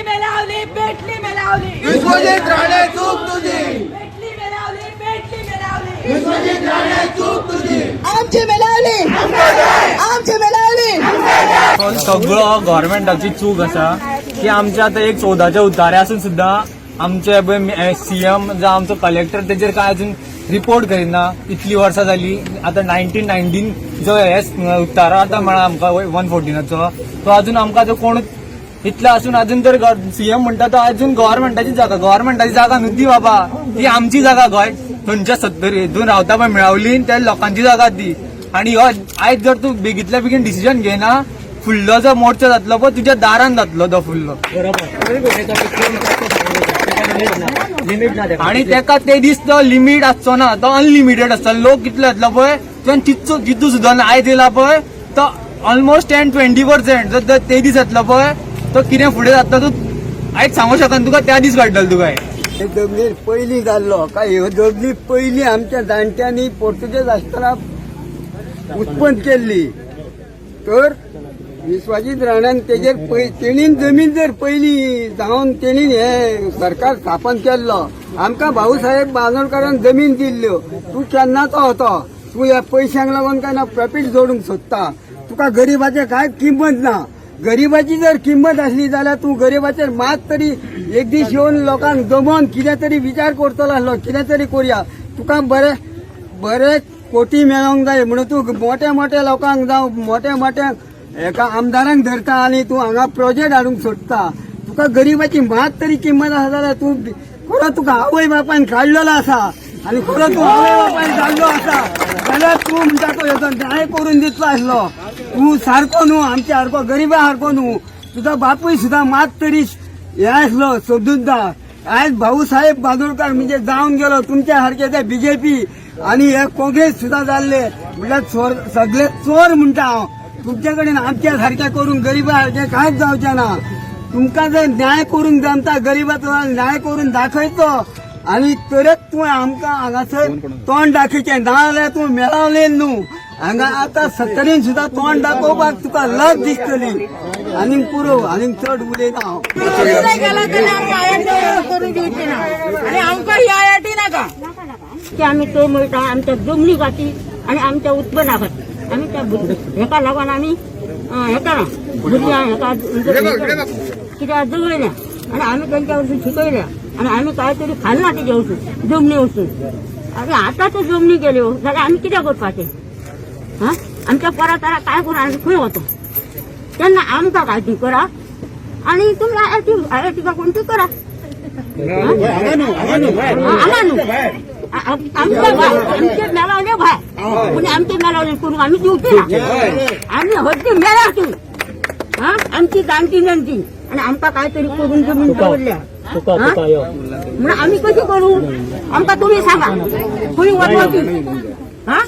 पेटली मेलावली, पेटली मेलावली. विश्वजित राणे, चूक तुझी. पेटली मेलावली, पेटली मेलावली. विश्वजित राणे, चूक तुझी. आमची मेलावली, आमची मेलावली. सगळो गव्हर्मेंटाची चूक आसा की आमच्या आतां एक 14चे उतारे आसून सुद्दां आमचे सीएम जावं आमचो कलेक्टर तेजेर काय अजून रिपोर्ट करिना. इतली वर्सां जाली आतां. 1919 जो हे उतारो आतां म्हळा आमकां 114चो, तो अजून आमकां जो कोण इतलो आसून अजून तर सीएम म्हणटा तो अजून गव्हर्मेंटाची जागा. गव्हर्मेंटाची जागा न्हू ती बाबा, ती आमची जागा. गोंय थंयच्या 70 हितून रावता पळय मेळवली, त्या लोकांची जागा ती. आणि हो आयज जर तूं बेगीतल्या बेगीन डिसिजन घेना, फुडलो जो मोर्चा जातलो पळय, तुज्या दारान जातलो तो फुडलो. आणि तेका ते दीस तो लिमीट आसचो ना, तो अनलिमिटेड आसता. लोक कितलो येतलो पळय, तुवें चिंतचो चिंतू सुद्दां ना. आयज येयला पळय तो ऑलमोस्ट 10-20%. जर ते दीस येतलो पळय, तो कितें फुडें जातलो तूं आयज सांगू शकना तुका, त्या दीस कळटलो तुका हे. हे जमनीर पयलीं जाल्लो काय, ह्यो जमनी पयलीं आमच्या जाणट्यांनी पोर्तुगेज आसतना उत्पन्न केल्ली. तर विश्वाजीत राण्यान तेजेर तेणीन जमीन जर पयलीं जावन तेणीन हे सरकार स्थापन केल्लो. आमकां भाऊसाहेब बांदोडकारान जमीन दिल्ल्यो. तूं केन्नाचो होतो? तूं ह्या पयशांक लागून काय ना प्रॉफीट जोडूंक सोदता. तुका गरिबाचें कांय किंमत ना. गरिबाची जर किंमत आसली जाल्यार तूं गरिबाचेर मात तरी एक दीस येवन लोकांक जमोवन कितें तरी विचार करतलो आसलो, कितें तरी करुया. तुका बरे बरे कोटी मेळोंक जाय म्हणून तूं मोठ्या मोठ्या लोकांक जावं मोठ्या मोठ्या एका आमदारांक धरता आनी तूं हांगा प्रोजेक्ट हाडूंक सोदता. तुका गरिबाची मात तरी किंमत आसा जाल्यार तूं खरो तुका आवय बापायन काडलेलो आसा आनी खरो तूं आवय बापायन काडलो आसा जाल्यार तूं म्हणटा तो हेजो न्याय करून दितलो आसलो. तूं सारको न्हू, आमच्या सारको, गरिबा सारको न्हू. तुजो बापूय सुद्दां मात तरी हे आसलो सुद्दां. आयज भाऊसाहेब बांदोडकर म्हणजे जावन गेलो. तुमच्या सारके ते बीजेपी आणि हे काँग्रेस सुद्दां जाल्ले म्हणल्यार चोर, सगळे चोर म्हणटा हांव. तुमचे कडेन आमच्या सारखे करून गरिबा सारखे कांयच जावचें ना. तुमकां जर न्याय करूंक जमता गरिबाचो, न्याय करून दाखयचो आणि तरच तूं आमकां हांगासर तोंड दाखयचें. नाजाल्यार तूं मेळवलें न्हू. हांगा आतां 70रीन सुद्दां तोंड दाखोवपाक तुका लज दिसतली. आनीक पुरो, आनीक चड उलयना हांव. गेला जाल्यार आमकां आयआयटी करून दिवची ना आणि आमकां ही आयआयटी नाका. की आमी तो मेळटा आमच्या जमनी खातीर आणि आमच्या उत्पन्ना खातीर. आमी त्या हेका लागून आमी हेका ना भुरग्यांक हेका कित्याक जगयल्या आणि आमी तेंच्या वरसून शिकयल्या आणि आमी काय तरी खालना तेजे वचून, जमनी वचून. आणि आतां त्यो जमनी गेल्यो जाल्यार आमी कितें करपाचें? हा, आमच्या पोरा तारा काय करून आमी खंय वतो? तेन्ना आमकां काय ती करा आणि तुमी आयआयटी का कोण ती करा. हांगा न्हू, आमच्या भायर, आमचे मेलावले भायर कोणी आमचे मेलावले करूंक आमी दिवची ना. आमी हद्दी मेला तूं. हा, आमची जाणटी नेणटी आणि आमकां काय तरी करून जमीन दवरल्या. हा? म्हणून आमी कशी करू? आमकां तुमी सांगा, खंय वचपाची? हा.